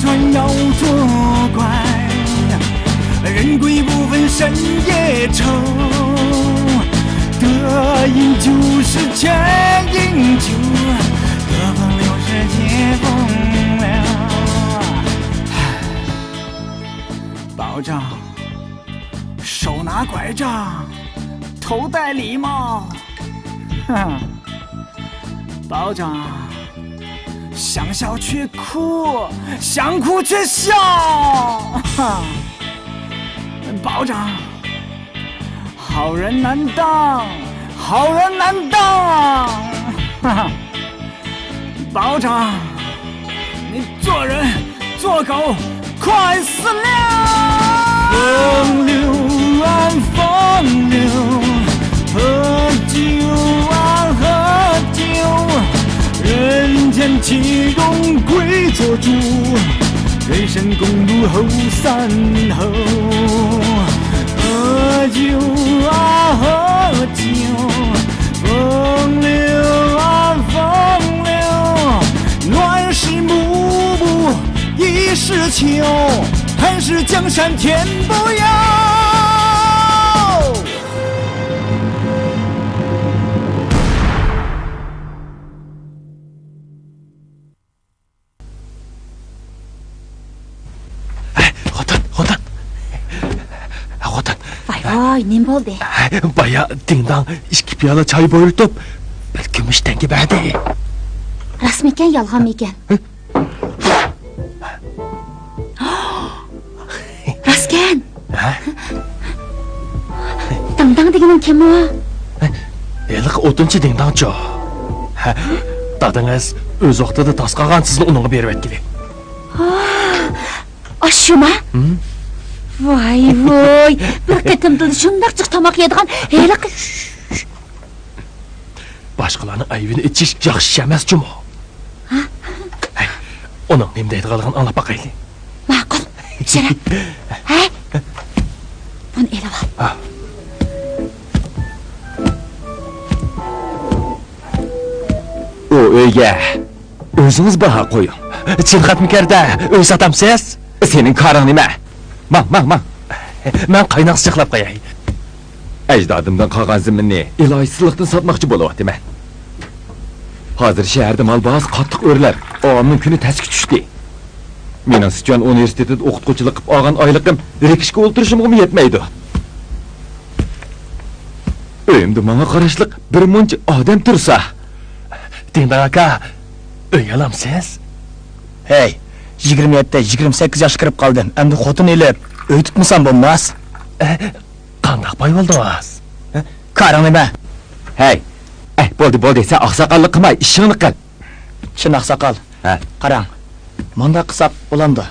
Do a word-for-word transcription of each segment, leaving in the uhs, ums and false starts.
船要作怪，人鬼不分深夜愁。得饮酒是千饮酒，得风流是借风流。保长，手拿拐杖，头戴礼帽。哼，保长，想笑却哭，想哭却笑。哈，保长，好人难当，好人难当。哈哈，保长，你做人做狗快死了！风流啊，风流，喝酒啊，喝酒，人间岂容跪做猪，人生公路后三后。喝酒啊，喝酒，风流啊，风流，乱世幕布 已是秋，寒士江山天不由。خوتۇن، خوتۇن. خوتۇن. ۋاي ۋاي، نېمە بولدى؟ بايا دىڭداڭ ئىككى پىيالە چاي بۇيرۇتۇپ، بىر كۈمۈش تەڭگە بەردى. راستمىكەن، يالغانمىكەن؟ ھە؟ راستكەن. ھە؟ دىڭداڭ دېگىنىڭ كىم ئۇ؟ ھېلىقى ئوتۇنچى دىڭداڭچۇ. ھە، دادىڭىز ئۆز ۋاقتىدا تاس قالغان سىزنى ئۇنىڭغا بېرىۋەتكىلى. ئاشۇما؟ ھىم؟ ۋاي ۋوي، بىر قېتىمدىلا شۇنداق جىق تاماق يەيدىغان ھېلىقى. باشقىلارنىڭ ئەيىبىنى ئېچىش ياخشى ئىش ئەمەسچۇمۇ؟ ھە؟ ھەي، ئۇنىڭ نېمە دەيدىغانلىقىنى ئاڭلاپ باقايلى. ماقۇل، شېرىن. ھە؟ بۇنى ئېلىۋال. ھە. ئۇ ئۆيگە ئۆزىڭىز باھا قويۇڭ. چىن خەتمىكەردە ئۆي ساتامسىز؟ سېنىڭ كارىڭ نېمە؟ ماڭ، ماڭ، ماڭ. مەن قايناق سىچاقلاپ قوياي. ئەجدادىمدىن قالغان زېمىننى ئىلاھىسىزلىقتىن ساتماقچى بولۇۋاتىمەن. ھازىر شەھەردە مال باھاسى قاتتىق ئۆرلەپ، ئاۋامنىڭ كۈنى تەسكە چۈشتى. مېنىڭ سىچۈەن ئۇنىۋېرسىتېتىدا ئوقۇتقۇچىلىق قىلىپ ئالغان ئايلىقىم رېكىشكە ئولتۇرۇشۇمغىمۇ يەتمەيدۇ. ئۆيۈمدە ماڭا قاراشلىق بىر مۇنچە ئادەم تۇرسا. دىڭداڭ ئاكا، ئۆي ئالامسىز؟ ھەي، يىگىرمە يەتتە، يىگىرمە سەككىز ياشقا كىرىپ قالدىم. ئەمدى خوتۇن ئېلىپ، ئۆي تۇتمىسام بولماس. ئە، قانداق باي بولدىڭىز؟ ھە؟ كارىڭ نېمە؟ ھەي، ئەي، بولدى، بولدى، سەن ئاقساقاللىق قىلماي، ئىشىڭنى قىل. چىن ئاقساقال. ھە. قاراڭ، مۇنداق قىلساق بولامدۇ؟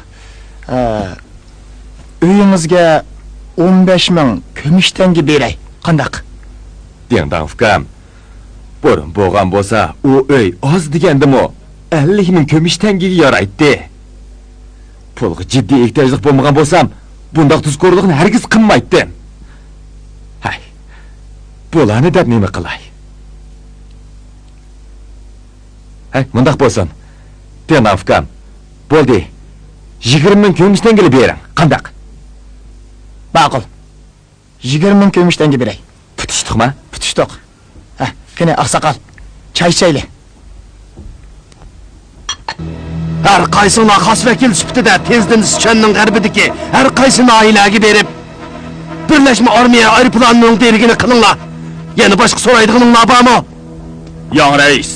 ئە، ئۆيىڭىزگە ئون بەش مىڭ كۈمۈش تەڭگە بېرەي، قانداق؟ دىڭداڭ ئۇكام، بۇرۇن بولغان بولسا، ئۇ ئۆي ئاز دېگەندىمۇ ئەللىك مىڭ كۈمۈش تەڭگىگە يارايتتى. پۇلغا جىددىي ئېھتىياجلىق بولمىغان بولسام، بۇنداق تۇزكورلۇقنى ھەرگىز قىلمايتتىم. ھەي، بۇلارنى دەپ نېمە قىلاي؟ ھەي، مۇنداق بولسۇن. دىڭداڭ ئۇكام، بولدى. يىگىرمە مىڭ كۈمۈش تەڭگىلا بېرىڭ. قانداق؟ ماقۇل. يىگىرمە مىڭ كۈمۈش تەڭگە بېرەي. پۈتۈشتۇقما؟ پۈتۈشتۇق. ھە، قېنى، ئاقساقال، چاي ئىچەيلى. ھەر قايسىڭلار خاس ۋەكىل سۈپىتىدە تېزدىن سىچۈەننىڭ غەربىدىكى ھەر قايسى ناھىيەلەرگە بېرىپ، بىرلەشمە ئارمىيە ئايروپىلانىنىڭ دېرىكىنى قىلىڭلار. يەنە باشقا سورايدىغىنىڭلار بارمۇ؟ ياڭ رەئىس،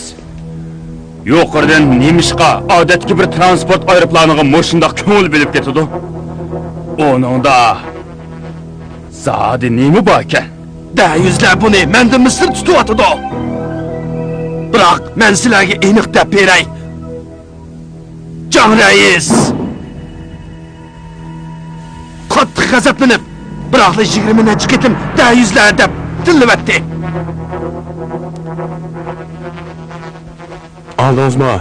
يۇقىرىدىن نېمىشقا ئادەتتىكى بىر تىرانسپورت ئايروپىلانىغا مۇشۇنداق كۆڭۈل بۆلۈپ كېتىدۇ؟ ئۇنىڭدا زادى نېمە باركەن؟ دەيۈزلەر بۇنى مەندىن مىسىر تۇتۇۋاتىدۇ. بىراق مەن سىلەرگە ئېنىق دەپ بېرەي. جاڭ رەئىس! قاتتىق غەزەپلىنىپ، بىراقلا يىگىرمە نەچچە قېتىم دەيۈزلەر دەپ تىللىۋەتتى. ئاڭلىدىڭىزمۇ؟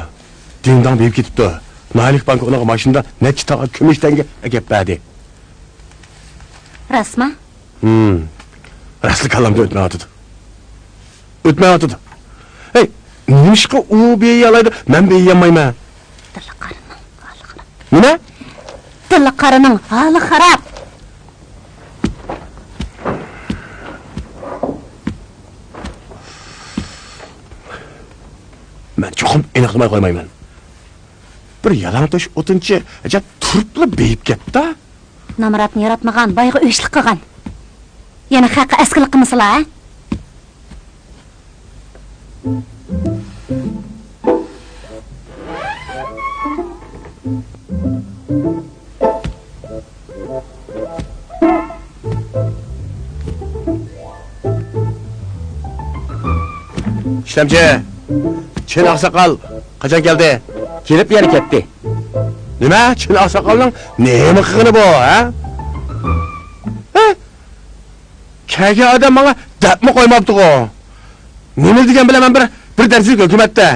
دىڭداڭ بېيىپ كېتىپتۇ. ناھىيەلىك بانكا ئۇنىڭغا ماشىنىدا نەچچە تاغ كۈمۈش تەڭگە ئەكەپ بەردى. راستما؟ ھىم. راستلا كاللامدىن ئۆتمەيۋاتىدۇ. ئۆتمەيۋاتىدۇ. ھەي، نېمىشقا ئۇ بېيىيالايدۇ، مەن بېيىيالمايمەن؟ تىللىق قارىماڭ، خالىقلىق. نېمە؟ دىلى قارىنىڭ ھالى خاراب. مەن چوقۇم ئېنىقلىماي قويمايمەن. بىر يالاڭتۆش ئوتۇنچى ئەجەب تۇرۇپلا بېيىپ كەتتى. نامراتنى ياراتمىغان، بايغا ئۆچلۈك قىلغان. يەنە خەققە ئەسكىلىك قىلمىسىلا، ھە؟ ئىشلەمچى، چىن ئاقساقال قاچان كەلدى؟ كېلىپ يەنە كەتتى. نېمە؟ چىن ئاقساقالنىڭ نېمە قىلغىنى بۇ، ھە؟ ھە؟ كەلگەن ئادەم ماڭا دەپمۇ قويماپتىغۇ. نېمە دېگەن بىلەن مەن بىر، بىر دەرسلىك ھۆكۈمەتتە.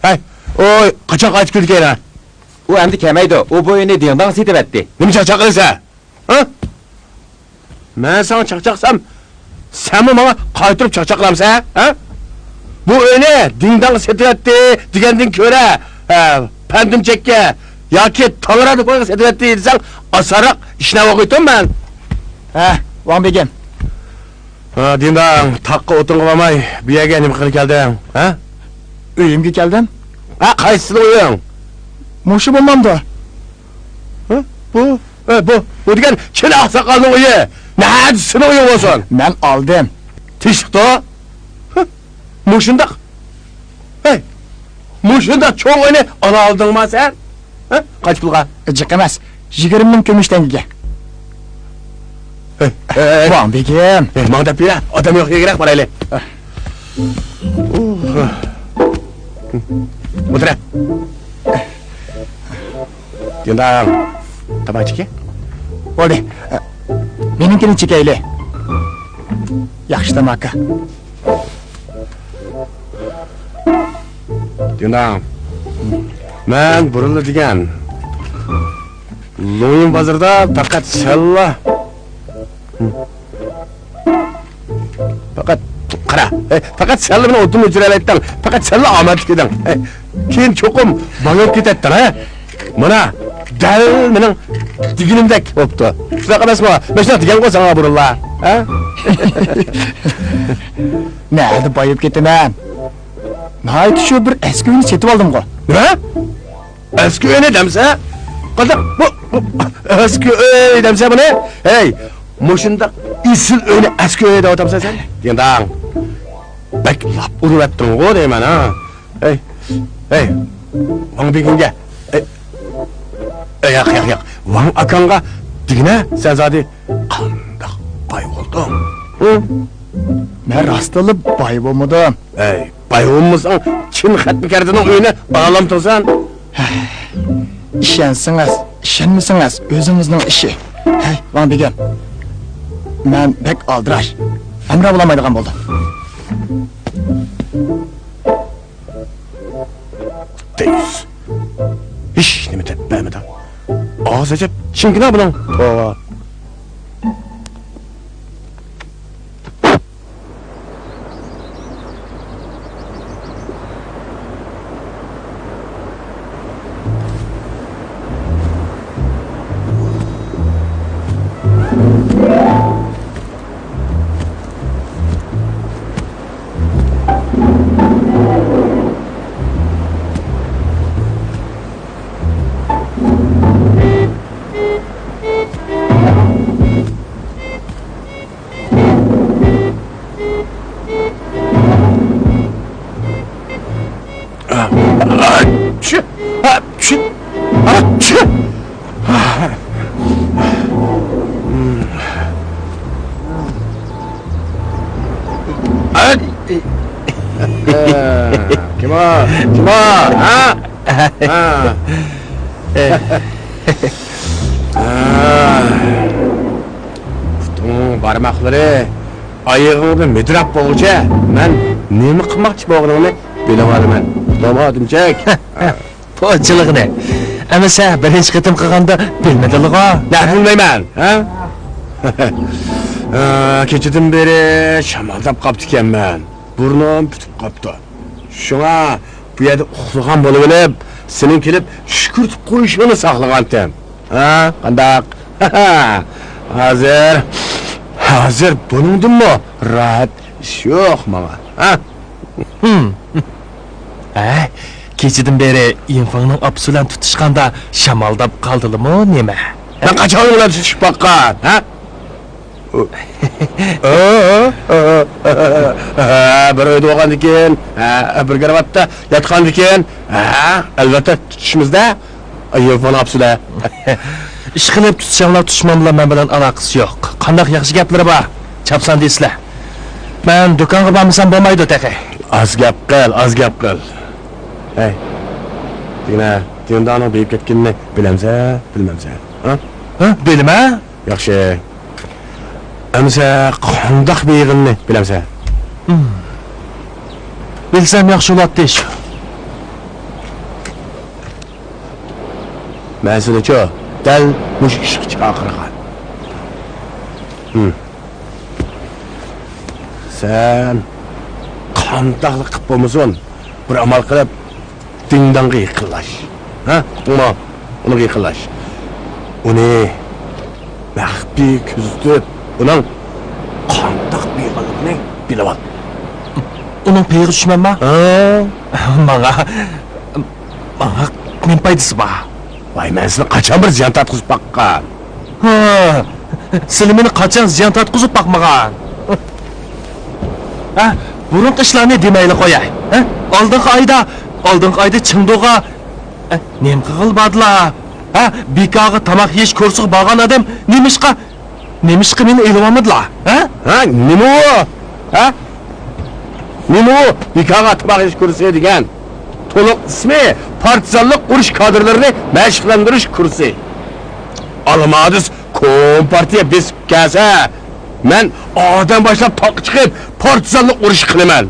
ھەي، ئوي، قاچان قايتىپ كېلىدىكەن؟ ئۇ ئەمدى كەلمەيدۇ. ئۇ بۇ ئۆينى دىڭداڭ سېتىۋەتتى. نېمە چاقچاق قىلىسەن؟ ھە؟ مەن ساڭا چاقچاقسام، سەنمۇ ماڭا قايتۇرۇپ چاقچاقلامسەن، ھە؟ بۇ ئۆينى دىڭداڭ سېتىۋەتتى دېگەندىن كۆرە، ھە، پەندىمچەككە ياكى تاڭرا دۇكانغا سېتىۋەتتى دېسەڭ، ئاسانراق ئىشىنەۋاتقۇيتتۇم مەن. ھە، ۋاڭ بېگىم. ھە، دىڭداڭ، تاغقا ئوتۇنغا بارماي، بۇ يەرگە نېمە قىلغىلى كەلدىڭ، ھە؟ ئۆيۈمگە كەلدىم. ھە، قايسىسىنىڭ ئۆيۈڭ؟ مۇشۇ بولمامدۇ؟ ھە؟ بۇ، ھە، بۇ، بۇ دېگەن چىن ئاقساقالنىڭ ئۆيى. نەدە سېنىڭ ئۆيۈڭ بولسۇن؟ مەن ئالدىم. تىنچلىقتا؟ ھە؟ مۇشۇنداق. ھەي، مۇشۇنداق چوڭ ئۆينى ئالالىدىڭما سەن؟ ھە؟ قانچە پۇلغا؟ جىق ئەمەس، يىگىرمە مىڭ كۈمۈش تەڭگىگە. ھەي، ھەي، ھەي. ۋاڭ بېگىم. ھەي، ماڭا دەپ بېرە، ئادەم يوق يەرگىرەك بارايلى. ئولتۇرە. دىڭداڭ، تاماكا چېكى؟ بولدى. مېنىڭكىنى چېكەيلى. ياخشى تاماكا. دىڭداڭ، مەن بۇرۇنلا دېگەن، لوڭيىن بازىرىدا پەقەت سەنلا، پەقەت، قارا، ھەي، پەقەت سەنلا مېنى ئوتتىن ئۆچۈرەلەيتتىڭ، پەقەت سەنلا ئامەتلىك ئىدىڭ. ھەي، كېيىن چوقۇم بايىپ كېتەتتىڭ، ھە؟ مانا، دەل مېنىڭ دېگىنىمدەك بوپتۇ. شۇنداق ئەمەسمۇ؟ مەن شۇنداق دېگەنغۇ ساڭا بۇرۇنلا، ھە؟ نەدە بايىپ كېتىمەن؟ ناھايىتى شۇ بىر ئەسكى ئۆينى سېتىۋالدىمغۇ. نېمە؟ ئەسكى ئۆينى دەمسە؟ قانداق؟ بۇ، بۇ ئەسكى ئۆي دەمسە بۇنى؟ ھەي، مۇشۇنداق ئېسىل ئۆينى ئەسكى ئۆي دەۋاتامسەن سەن؟ دىڭداڭ. بەك لاپ ئۇرۇۋەتتىڭغۇ دەيمەن ھا. ھەي، ھەي، ۋاڭ بېگىڭگە. ھەي، ھەي، ياق، ياق، ياق. ۋاڭ ئاكاڭغا دېگىنە سەن زادى قانداق باي بولدۇڭ؟ ھە؟ مەن راستتىنلا باي بولمىدىم. ھەي، باي بولمىساڭ، چىن خەتمىكەردىنىڭ ئۆيىنى باھالامتىڭ سەن؟ ئىشەنسىڭىز، ئىشەنمىسىڭىز، ئۆزىڭىزنىڭ ئىشى. ھەي، ۋاڭ بېگىم، مەن بەك ئالدىراش، ھەمراھ بولالمايدىغان بولدۇم. دەييۇس. ھېچنېمە دەپ بەرمىدى. ئاغزى ئەجەب چىڭگىنا بۇنىڭ. توۋا. ئاچچىق! ئاچچىق! ئاچچىق! كىم ئۇ؟ كىم ئۇ؟ ھە؟ ھە؟ پۇتۇڭ بارماقلىرى ئايىغىڭدا مىدىراپ بولغۇچە مەن نېمە قىلماقچى بولغىنىڭنى بىلىۋالىمەن. توۋا، ئادەمچەك. پوچىلىقنى. ئەمىسە بىرىنچى قېتىم قىلغاندا بىلمىدىلىغۇ؟ نە بىلمەيمەن، ھە؟ ئە، كېچىدىن بېرى شامالداپ قاپتىكەنمەن. بۇرنۇم پۈتۈپ قاپتۇ. شۇڭا بۇ يەردە ئۇخلىغان بولۇۋېلىپ، سېنىڭ كېلىپ شۈكۈرتۈپ قويۇشۇڭنى ساقلىغانتىم. ھە، قانداق؟ ھازىر، ھازىر بۇنىڭدىنمۇ راھەت ئىش يوق ماڭا. ھە؟ ھە، كېچىدىن بېرى يىنفېڭنىڭ ئاپىسى بىلەن تۇتۇشقاندا شامالداپ قالدىلىمۇ نېمە؟ مەن قاچان ئۇنىڭ بىلەن تۇتۇشۇپ باققان، ھە؟ بىر ئۆيدە بولغاندىكىن، ھە، بىر كارىۋاتتا ياتقاندىكىن، ھە، ئەلۋەتتە تۇتۇشىمىزدە. ئايوفان ئاپسىدە. ئىشقىلىپ تۇتساڭلار تۇتۇشماڭلار، مەن بىلەن ئالاقىسى يوق. قانداق ياخشى گەپلىرى بار؟ چاپسان دېسىلە. مەن دۇكانغا بارمىسام بولمايدۇ تېخى. ئاز گەپ قىل، ئاز گەپ قىل. ھەي، دېگىنە، دىندانىڭ بېيىپ كەتكىنىنى بىلەمسە، بىلمەمسە؟ ھە؟ ھە، بىلىمەن. ياخشى. ئەمسە قانداق بېيىغىنىنى بىلەمسە؟ ھىم. بىلسەم ياخشى بولاتتى شۇ. مەن سېنىچۇ دەل مۇشۇ ئىشقا چاقىرغان. ھىم. سەن قانداقلا قىپ بولمىسۇن، بىر ئامال قىلىپ، دىڭداڭغا يېقىنلاش. ھە؟ ئۇقتۇڭمۇ؟ ئۇنىڭغا يېقىنلاش. ئۇنى مەخپىي كۆزىتىپ، ئۇنىڭ قانداق بېيىغانلىقىنى بىلىۋال. ئۇنىڭ پېيىغا چۈشىمەنما؟ ھە؟ ماڭا، ماڭا نېمە پايدىسى بار؟ ۋاي، مەن سېنى قاچان بىر زىيان تارتقۇزۇپ باققان؟ ھە، سىلى مېنى قاچان زىيان تارتقۇزۇپ باقمىغان؟ ھە، بۇرۇنقى ئىشلارنى دېمەيلى قوياي. ھە، ئالدىنقى ئايدا، ئالدىنقى ئايدا چېڭدۇغا، ھە، نېمە قىلغىلى باردىلا؟ ھە، بىكارغا تاماق يېيىش كۇرسىغا بارغان ئادەم نېمىشقا، نېمىشقا مېنى ئېلىۋالمىدىلا؟ ھە؟ ھە، نېمە ئۇ؟ ھە؟ نېمە ئۇ بىكارغا تاماق يېيىش كۇرسى دېگەن؟ تولۇق ئىسمى پارتىزانلىق ئۇرۇش كادىرلىرىنى مەشىقلەندۈرۈش كۇرسى. ئالمادىس كومپارتىيە بېسىپ كەلسە، مەن ئادەم باشلاپ تاغقا چىقىپ، پارتىزانلىق ئۇرۇشى قىلىمەن.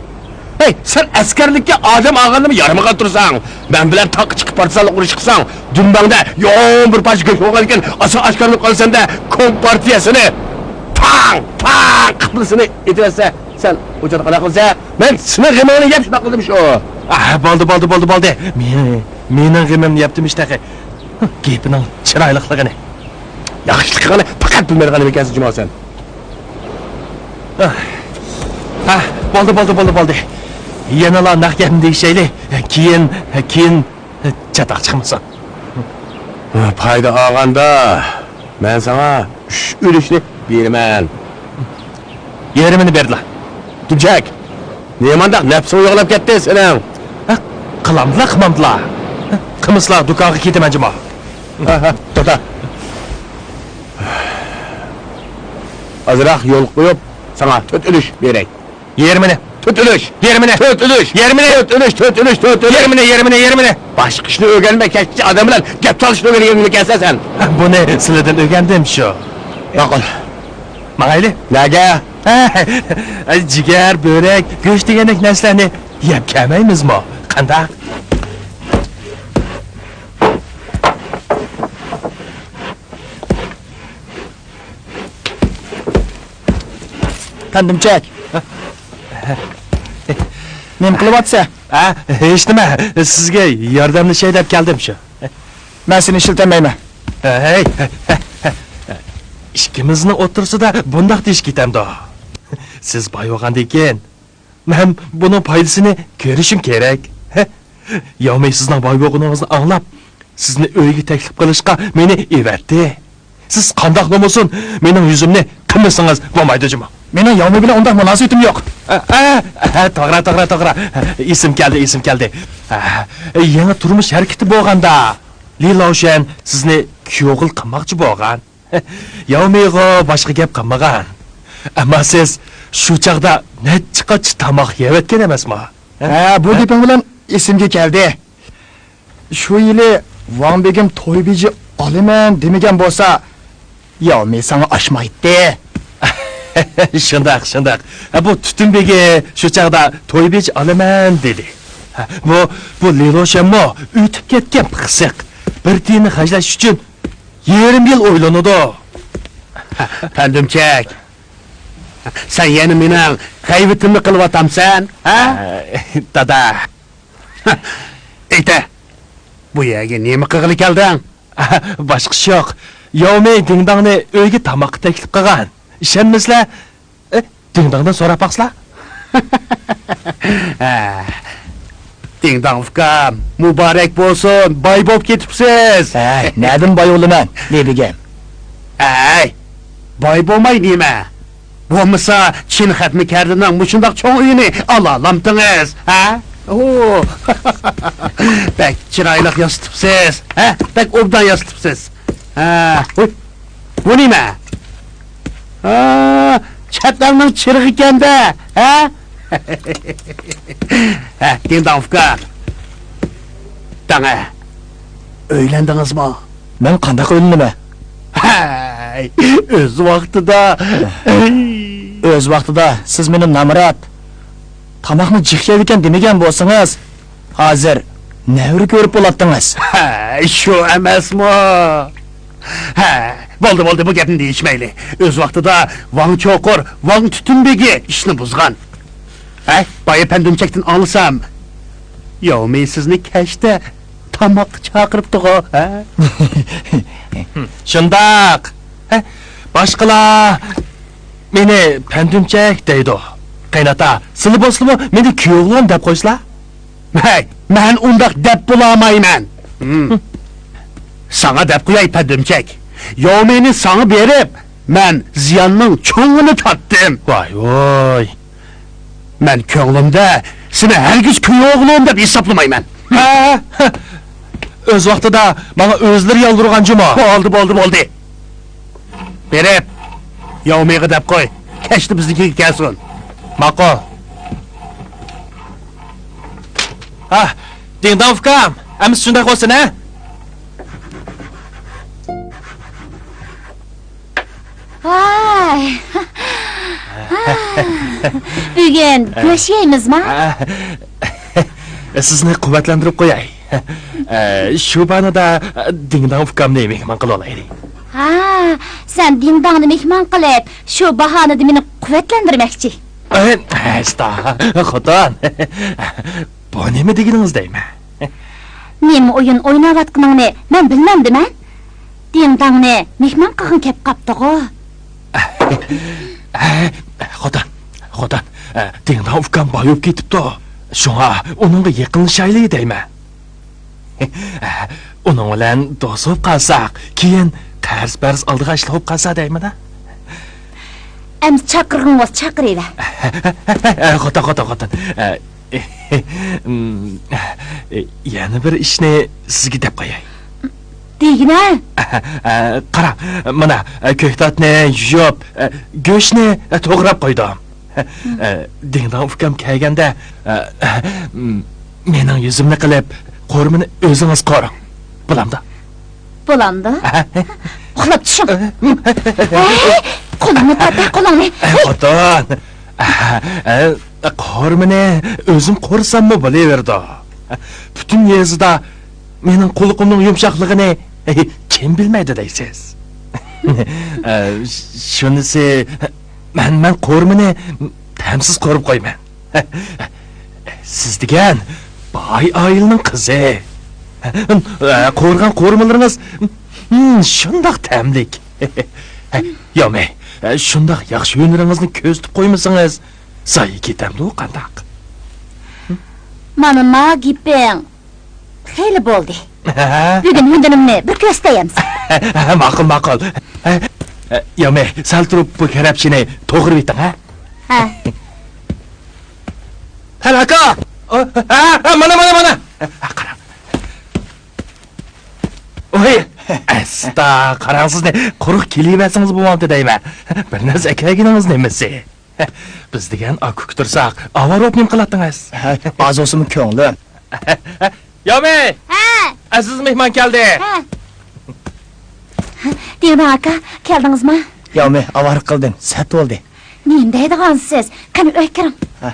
ھەي، سەن ئەسكەرلىككە ئادەم ئالغاندىمۇ يارىمىغان تۇرساڭ، مەن بىلەن تاغقا چىقىپ پارتىزانلىق ئۇرۇشى قىلساڭ، دۈمبەڭدە يوغان بىر پارچە گۆش بولغانىكەن، ئاسان ئاشكارىلىنىپ قالىسەن-دە، كومپارتىيە سېنى تاڭ، تاڭ قىپلىسىنى ئېتىۋەتسە، سەن ئۇ چاغدا قانداق قىلىسەن؟ مەن سېنىڭ غېمىڭنى يەپ شۇنداق قىلدىم شۇ. ئاھ، بولدى، بولدى، بولدى، بولدى. مېنى، مېنىڭ غېمىمنى يەپتىمىش تېخى. گېپىنىڭ چىرايلىقلىقىنى. ياخشىلىق قىلغىنى پەقەت بىلمەيدىغان ئىكەنسەن جۇما سەن. ھە، بولدى، بولدى، بولدى، بولدى. يەنىلا نەق گەپنى دېيىشەيلى. كېيىن، كېيىن چاتاق چىقمىسۇن. پايدا ئالغاندا، مەن ساڭا ئۈچ ئۈلۈشنى بېرىمەن. يېرىمىنى بەردىلا. دۈمچەك، نېمانداق نەپسىڭ يوغىناپ كەتتى سېنىڭ؟ ھە، قىلامدىلا، قىلمامدىلا. ھە، قىلمىسىلا دۇكانغا كېتىمەن جۇما. ھە، ھە، توختا. ئازراق يول قويۇپ، ساڭا تۆت ئۈلۈش بېرەي. يېرىمىنى. تۆت ئۈلۈش. يېرىمىنى. تۆت ئۈلۈش. يېرىمىنى. تۆت ئۈلۈش، تۆت ئۈلۈش، تۆت ئۈلۈش. يېرىمىنى، يېرىمىنى، يېرىمىنى. باشقا ئىشنى ئۆگەنمەي، كەچكىچە ئادەم بىلەن گەپ تالىشىشنى ئۆگەنگەنمىكەنسەن سەن؟ بۇنى سىلىدىن ئۆگەندىم شۇ. ماقۇل. ماڭايلى. نەگە؟ جىگەر، بۆرەك، گۆش دېگەندەك نەرسىلەرنى يەپ كەلمەيمىزمۇ؟ قانداق؟ قەندىمچەك. نېمە قىلىۋاتىسەن؟ ھە، ھېچنېمە. سىزگە ياردەملىشەي دەپ كەلدىم شۇ. مەن سېنى ئىشلىتەلمەيمەن. ھەي، ئىككىمىزنىڭ ئوتتۇرىسىدا بۇنداق دېيىش كېتەمدۇ؟ سىز باي بولغاندىن كېيىن، مەن بۇنىڭ پايدىسىنى كۆرۈشۈم كېرەك. ياۋمىي سىزنىڭ باي بولغىنىڭىزنى ئاڭلاپ، سىزنى ئۆيىگە تەكلىپ قىلىشقا مېنى ئەۋەتتى. سىز قانداقلا بولسۇن، مېنىڭ يۈزۈمنى قىلمىسىڭىز بولمايدۇ جۇمۇ. مېنىڭ ياۋمىي بىلەن ئۇنداق مۇناسىۋىتىم يوق. ئە، ئە، ئە، توغرا، توغرا، توغرا. ئېسىم كەلدى، ئېسىم كەلدى. ئە، يېڭى تۇرمۇش ھەرىكىتى بولغاندا، لى لاۋشۈەن سىزنى كۈيئوغۇل قىلماقچى بولغان. ياۋمىيغا باشقا گەپ قىلمىغان. ئەمما سىز شۇ چاغدا نەچچە قاچا تاماق يەۋەتكەن ئەمەسما؟ ھە، بۇ گېپىڭ بىلەن ئېسىمگە كەلدى. شۇ يىلى ۋاڭ بېگىم توي بېجى ئالىمەن دېمىگەن بولسا، ياۋمىي ساڭا ئاشمايتتى. شۇنداق، شۇنداق. ھە، بۇ تۈتۈن بېگى شۇ چاغدا توي بېجى ئالىمەن دېدى. ھە، بۇ، بۇ لى لاۋشۈەنمۇ ئۆتۈپ كەتكەن پىخسىق. بىر تىيىننى خەجلەش ئۈچۈن يېرىم يىل ئويلىنىدۇ. پەندىمچەك، سەن يەنە مېنىڭ غەيۋىتىمنى قىلىۋاتامسەن، ھە؟ دادا. ئېيتە، بۇ يەرگە نېمە قىلغىلى كەلدىڭ؟ باشقا ئىش يوق. ياۋمېي دىڭداڭنى ئۆيگە تاماققا تەكلىپ قىلغان. ئىشەنمىسىلەر، ئە، دىڭداڭدىن سوراپ باقسىلا. ھە. دىڭداڭ ئۇكام، مۇبارەك بولسۇن، باي بولۇپ كېتىپسىز. ھەي، نەدىن باي بولىمەن، لېبىگەم؟ ھەي، باي بولماي نېمە؟ بولمىسا، چىن خەتمە كەردىنىڭ مۇشۇنداق چوڭ ئۆيىنى ئالالامتىڭىز، ھە؟ ئۇ. بەك چىرايلىق ياسىتىپسىز، ھە؟ بەك ئوبدان ياسىتىپسىز. ھە، ھۇي. بۇ نېمە؟ ھا، چەت ئەلنىڭ چىرىغىكەن-دە، ھە؟ ھە، دىڭداڭ ئۇكا. داڭە، ئۆيلەندىڭىزمۇ؟ مەن قانداق ئۆيلىنىمەن؟ ھەي، ئۆز ۋاقتىدا. ئۆز ۋاقتىدا سىز مېنى نامرات، تاماقنى جىق يەيدىكەن دېمىگەن بولسىڭىز، ھازىر نەۋرە كۆرۈپ بولاتتىڭىز. ھە، شۇ ئەمەسمۇ؟ ھە، بولدى، بولدى، بۇ گەپنى دېيىشمەيلى. ئۆز ۋاقتىدا ۋاڭ چوقۇر، ۋاڭ تۈتۈن بېگى ئىشنى بۇزغان. ھە، بايا پەندۈمچەكتىن ئاڭلىسام، ياۋمېي سىزنى كەچتە تاماققا چاقىرىپتىغۇ، ھە؟ شۇنداق. ھە، باشقىلار مېنى پەندۈمچەك دەيدۇ. قېيناتا، سىلى بولسىلىمۇ مېنى كۈيئوغلۇم دەپ قويسىلا. ھەي، مەن ئۇنداق دەپ بولالمايمەن. ھىم. ساڭا دەپ قوياي، پەندۈمچەك. ياۋمېينى ساڭا بېرىپ، مەن زىياننىڭ چوڭىنى تارتتىم. ۋاي، ۋاي. مەن كۆڭلۈمدە سېنى ھەرگىز كۈيئوغلۇم دەپ ھېسابلىمايمەن. ھە؟ ئۆز ۋاقتىدا ماڭا ئۆزلىرى يالۋۇرغان جۇمۇ. بولدى، بولدى، بولدى. بېرىپ، ياۋمېيغا دەپ قوي، كەچتە بىزنىڭكىگە كەلسۇن. ماقۇل. ھا، دىڭداڭ ئۇكام، ئەمىسە شۇنداق بولسۇن، ھە؟ ۋاي. بۈگۈن گۆش يەيمىزما؟ سىزنى قۇۋۋەتلەندۈرۈپ قوياي. شۇ بانىدا دىڭداڭ ئۇكامنى مېھمان قىلىۋالايلى. ھا، سەن دىڭداڭنى مېھمان قىلىپ، شۇ باھانىدە مېنى قۇۋۋەتلەندۈرمەكچى. ئەستا، خوتۇن. بۇ نېمە دېگىنىڭىز دەيمەن؟ نېمە ئويۇن ئويناۋاتقىنىڭنى مەن بىلمەمدىمەن؟ دىڭداڭنى مېھمان قىلغىڭ كەپ قاپتىغۇ. خوتۇن، خوتۇن، دىڭداڭ ئۇكام باي بولۇپ كېتىپتۇ. شۇڭا ئۇنىڭغا يېقىنلىشايلى دەيمەن. ئۇنىڭ بىلەن دوست بولۇپ قالساق، كېيىن قەرز-پەرز ئالىدىغان ئىشلار بولۇپ قالسا دەيمەن-دە. ئەمدى چاقىرغىنىڭ بولسا چاقىرىۋەر. خوتۇن، خوتۇن، خوتۇن. يەنە بىر ئىشنى سىزگە دەپ قوياي. دېگىنە. قاراڭ، مانا، كۆكتاتنى يۇيۇپ، گۆشنى توغراپ قويدۇم. دىڭداڭ ئۇكام كەلگەندە، مېنىڭ يۈزۈمنى قىلىپ، قورۇمىنى ئۆزىڭىز قورۇڭ. بولامدۇ؟ بولامدۇ؟ ئۇخلاپ چۈشۈڭ. ھەي، قولۇڭنى تارت، قولۇڭنى. خوتۇن، قورۇمىنى ئۆزۈم قورۇساممۇ بولۇۋېرىدۇ. پۈتۈن يېزىدا مېنىڭ قۇلىقىمنىڭ يۇمشاقلىقىنى كىم بىلمەيدۇ دەيسىز؟ شۇنىسى، مەن، مەن قورۇمىنى تەمسىز قورۇپ قويىمەن. سىز دېگەن باي ئائىلىنىڭ قىزى. قورۇغان قورۇمىلىرىڭىز شۇنداق تەملىك. ياۋمېي، شۇنداق ياخشى ھۈنىرىڭىزنى كۆرسىتىپ قويمىسىڭىز، زايە كېتەمدۇ قانداق؟ مانا ما گېپىڭ. خېلى بولدى. ھە؟ بۈگۈن ھۈنىرىمنى بىر كۆرسىتەي ئەمىسە. ماقۇل، ماقۇل. ياۋمېي، سەل تۇرۇپ بۇ كەرەپشىنى توغرىۋېتىڭ، ھە؟ ھە. ھەل ئاكا! ھە، ھە، مانا، مانا، مانا! ھە، قاراڭ. ۋاي، ئەستا، قاراڭ سىزنى، قۇرۇق كېلىۋەرسىڭىز بولمامتى دەيمەن. بىر نەرسە ئەكەلگىنىڭىز نېمىسى؟ بىز دېگەن ئاكا-ئۇكا تۇرساق، ئاۋارە بولۇپ نېمە قىلاتتىڭىز؟ ھە، ئاز بولسىمۇ كۆڭلۈم. ياۋمېي! ھە! ئەزىز مېھمان كەلدى! ھە! دىڭداڭ ئاكا، كەلدىڭىزما؟ ياۋمېي، ئاۋارە قىلدىم، سەت بولدى. نېمە دەيدىغانسىز؟ قېنى، ئۆيگە كىرىڭ. ھە.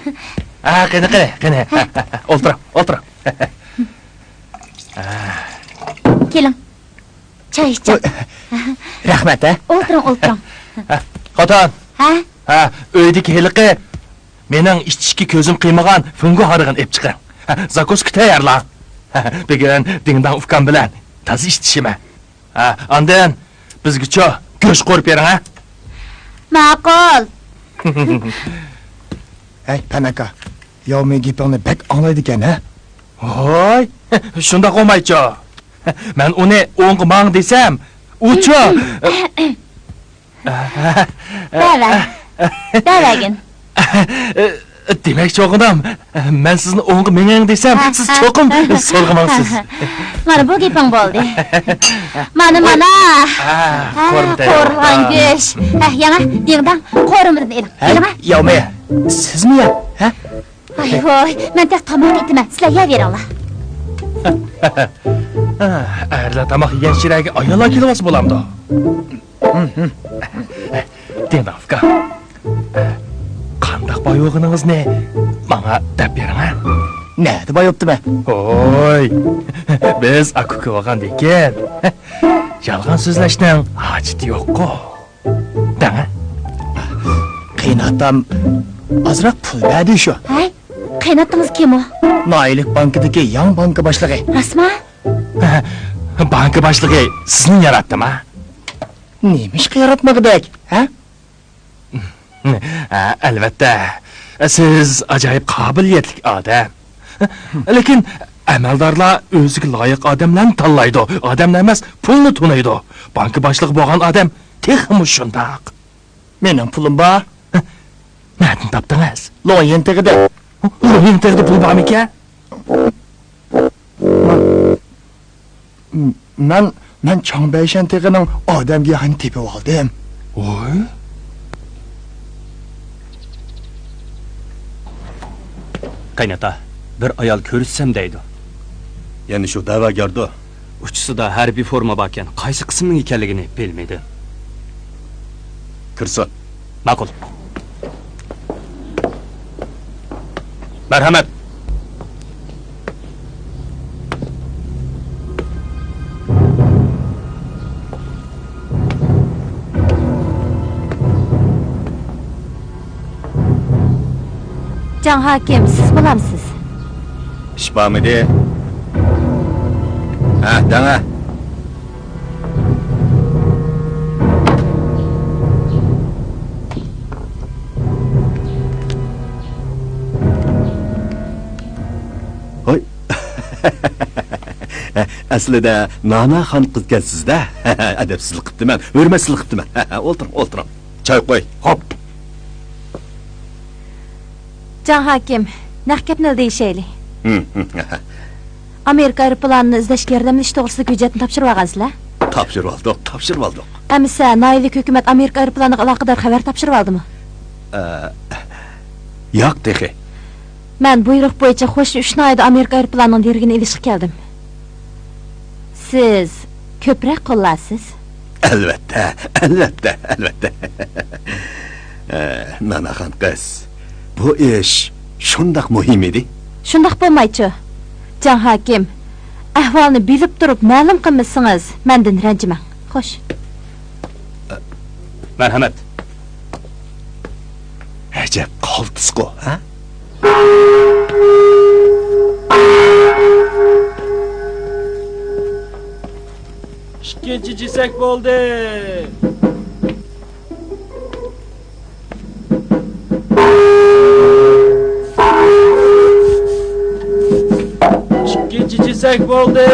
ھە، قېنى، قېنى، قېنى. ھە. ئولتۇرۇڭ، ئولتۇرۇڭ. كېلىڭ. چاي ئىچىڭ. ۋوي، رەھمەت، ھە؟ ئولتۇرۇڭ، ئولتۇرۇڭ. ھە، خوتۇن. ھە؟ ھە، ئۆيدىكى ھېلىقى مېنىڭ ئىچىشكە كۆزۈم قىيمىغان فىڭگو ھارىغىنى ئېلىپ چىقىڭ. ھە، زاكۇسكا تەييارلاڭ. بۈگۈن دىڭداڭ ئۇكام بىلەن تازا ئىشلىشىمەن. ھە، ئاندىن بىزگىچۇ گۆش قورۇپ بېرىڭ، ھە؟ ماقۇل. ھەي، پەن ئاكا، ياۋمى گېپىڭنى بەك ئاڭلايدىكەن، ھە؟ ھوي، شۇنداق بولمايچۇ. مەن ئۇنى ئوڭغا ماڭ دېسەم، ئۇچۇ. دەۋەر. دەۋەرگىن. دېمەكچى بولغىنىم، مەن سىزنى ئوڭغا مېڭىڭ دېسەم، سىز چوقۇم سورىغىماڭسىز. مانا بۇ گېپىڭ بولدى. مانا، مانا. ھە، قورۇلغان گۆش. ھە، ياڭا، دىڭداڭ، قورۇمىدىن ئېلىڭ. ھەي، ياۋمى، سىزمۇ يەڭ، ھە؟ ۋاي، ۋاي، مەن تېخى تاماق ئېتىمەن، سىلەر يەۋېرىڭلار. ئەرلەر تاماق يېگەن چېرەگە ئاياللار كېلىۋالسا بولامدۇ؟ دىڭداڭ ئۇكا، قانداق باي بولغىنىڭىزنى ماڭا دەپ بېرىڭ، ھە؟ نەدە باي بوپتىمەن؟ ھوي، بىز ئاكا-ئۇكا بولغاندىكىن، يالغان سۆزلەشنىڭ ھاجىتى يوققۇ. دەڭە. قېيىنئاتام ئازراق پۇل بەردى شۇ. ھەي، قېيىنئاتىڭىز كىم ئۇ؟ ناھىيەلىك بانكىدىكى ياڭ بانكا باشلىقى. راستما؟ بانكا باشلىقى سىزنى ياراتتىما؟ نېمە ئىشقا ياراتمىغۇدەك، ھە؟ ھە، ئەلۋەتتە، سىز ئاجايىپ قابىلىيەتلىك ئادەم. لېكىن ئەمەلدارلار ئۆزىگە لايىق ئادەملەرنى تاللايدۇ، ئادەملەر ئەمەس، پۇلنى تونۇيدۇ. بانكا باشلىقى بولغان ئادەم تېخىمۇ شۇنداق. مېنىڭ پۇلۇم بار. نەدىن تاپتىڭىز؟ لوڭيىن تېغىدا. لوڭيىن تېغىدا پۇل بارمىكەن؟ مەن، مەن چاڭبەيشەن تېغىنىڭ ئادەمگىياھىنى تېپىۋالدىم. ۋوي. قېيناتا، بىر ئايال كۆرسىتسەم دەيدۇ. يەنە شۇ دەۋاگەردۇ؟ ئۇچىسىدا ھەربىي فورما باركەن، قايسى قىسىمنىڭ ئىكەنلىكىنى بىلمىدىم. كىرسۇن. ماقۇل. مەرھەمەت. جاڭ ھاكىم، سىز بولامسىز؟ ئىش بارمىدى؟ ھە، دەڭە. ھوي. ئەسلىدە نانا خان قىزكەنسىز-دە. ئەدەپسىزلىك قىپتىمەن، ھۆرمەتسىزلىك قىپتىمەن. ئولتۇرۇڭ، ئولتۇرۇڭ. چاي قوي. ھوپ. جاڭ ھاكىم، نەق گەپنىلا دېيىشەيلى. ھىم، ھىم. ئامېرىكا ئايروپىلانىنى ئىزدەشكە ياردەملىشىش توغرىسىدىكى ھۆججەتنى تاپشۇرۇۋالغانسىلەر؟ تاپشۇرۇۋالدۇق، تاپشۇرۇۋالدۇق. ئەمىسە، ناھىيەلىك ھۆكۈمەت ئامېرىكا ئايروپىلانىغا ئالاقىدار خەۋەر تاپشۇرۇۋالدىمۇ؟ ئە، ياق تېخى. مەن بۇيرۇق بويىچە قوشنا ئۈچ ناھىيەدە ئامېرىكا ئايروپىلانىنىڭ دېرىكىنى ئېلىشقا كەلدىم. سىز كۆپرەك قوللارسىز. ئەلۋەتتە، ئەلۋەتتە، ئەلۋەتتە. ئە، ناناخان قىز، بۇ ئىش شۇنداق مۇھىم ئىدى؟ شۇنداق بولمايچۇ؟ جاڭ ھاكىم، ئەھۋالنى بىلىپ تۇرۇپ مەلۇم قىلمىسىڭىز، مەندىن رەنجىمەڭ. خوش. مەرھەمەت. ئەجەب قالتىسقۇ، ھە؟ ئىككىنچى جېسەك بولدى. ئىككىنچى جېسەك بولدى.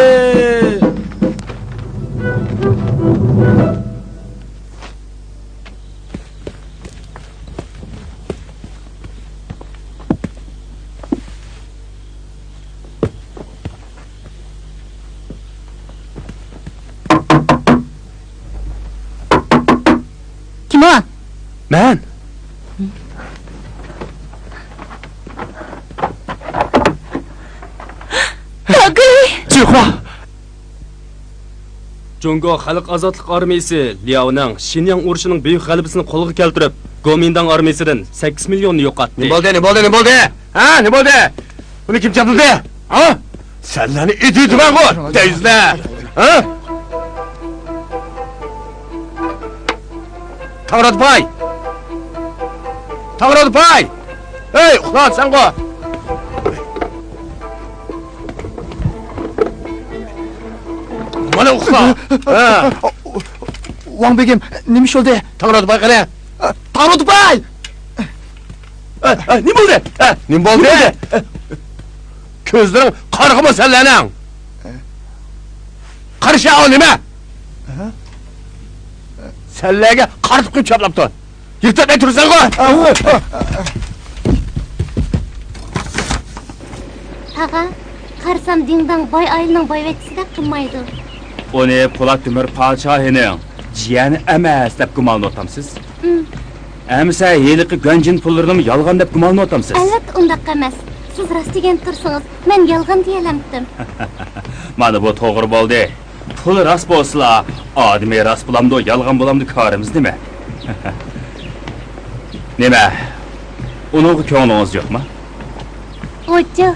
كىم ئۇ؟ مەن. تاگۈي! جىخۇا! جۇڭگو خەلق ئازادلىق ئارمىيىسى لياۋنىڭ شىنياڭ ئۇرۇشىنىڭ بۈيۈك غەلىبىسىنى قولغا كەلتۈرۈپ، گومىنداڭ ئارمىيىسىدىن سەككىز مىليوننى يوقاتتى. نېمە بولدى، نېمە بولدى، نېمە بولدى؟ ھە، نېمە بولدى؟ بۇنى كىم چاپلىدى؟ ھە؟ سەنلەرنى ئېتىۋېتىمەنغۇ، دەيسىلەر! ھە؟ تاڭرىدىپاي! تاڭرىدىپاي! ھەي، ئۇخلاۋاتسەنغۇ؟ مانا ئۇقسا. ھە. ۋاڭ بېگىم، نېمە ئىش بولدى؟ تاڭرا تۇپاي قېنى؟ تاڭرا تۇپاي! ھە، ھە، نېمە بولدى؟ ھە، نېمە بولدى؟ كۆزلىرىڭ قارىغىمۇ سەنلەرنىڭ؟ قارىشا ئۇ نېمە؟ سەنلەرگە قارىتىپ قويۇپ چاپلاپتۇ. يىرتىپ ئەتۈرسەنغۇ! تاغا، قارىسام دىڭداڭ باي ئائىلىنىڭ بايۋەچچىسىدەك قىلمايدۇ. ئۇنى پولات تۆمۈر پادىشاھىنىڭ جىيەنى ئەمەس دەپ گۇمانلىنىۋاتامسىز؟ ئەمىسە ھېلىقى گۇەنجىن پۇللىرىنىمۇ يالغان دەپ گۇمانلىنىۋاتامسىز؟ ئەلۋەتتە ئۇنداق ئەمەس. سىز راست دېگەن تۇرسىڭىز، مەن يالغان دېيەلەمتىم. مانا بۇ توغرا بولدى. پۇل راست بولسىلا، ئادىمى راست بولامدۇ، يالغان بولامدۇ، كارىمىز نېمە؟ نېمە، ئۇنىڭغا كۆڭلىڭىز يوقمۇ؟ ئۇجۇ،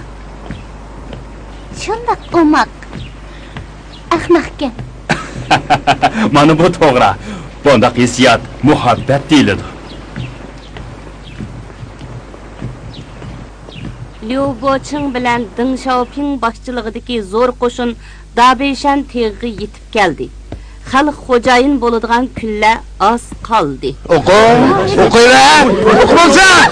شۇنداق ئوماق، ئەخمەقكەن. مانا بۇ توغرا. بۇنداق ھېسسىيات مۇھەببەت دېيىلىدۇ. ليۇ بوچىڭ بىلەن دېڭ شياۋپىڭ باشچىلىقىدىكى زور قوشۇن دابېيشەن تېغىغا يېتىپ كەلدى. خەلق خوجايىن بولىدىغان كۈنلەر ئاز قالدى. ئوقۇڭ! ئوقۇيلا! ئوقۇمامسەن!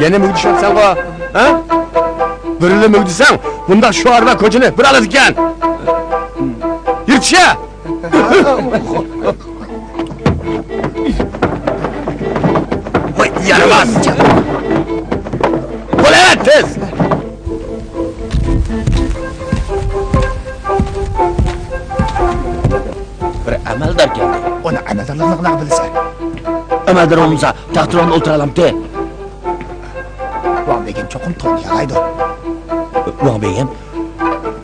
يەنە مۈگدىشىۋاتىسەنغۇ، ھە؟ بىرلا مۈگدىسەڭ، بۇنداق شوئارلار كوچىنى بىر ئالىدىكەن. يىرتىشە! ۋاي، يارىماس! بول، ئەۋەت، تېز! بىر ئەمەلدار كەلدى. ئۇنى ئەمەلدارلارنى قانداق بىلىسەن؟ ئەمەلدار بولمىسا، تەختىراۋاندا ئولتۇرالامتى؟ ۋاڭ بېگىم چوقۇم تونۇيالايدۇ. ۋاڭ بېگىم؟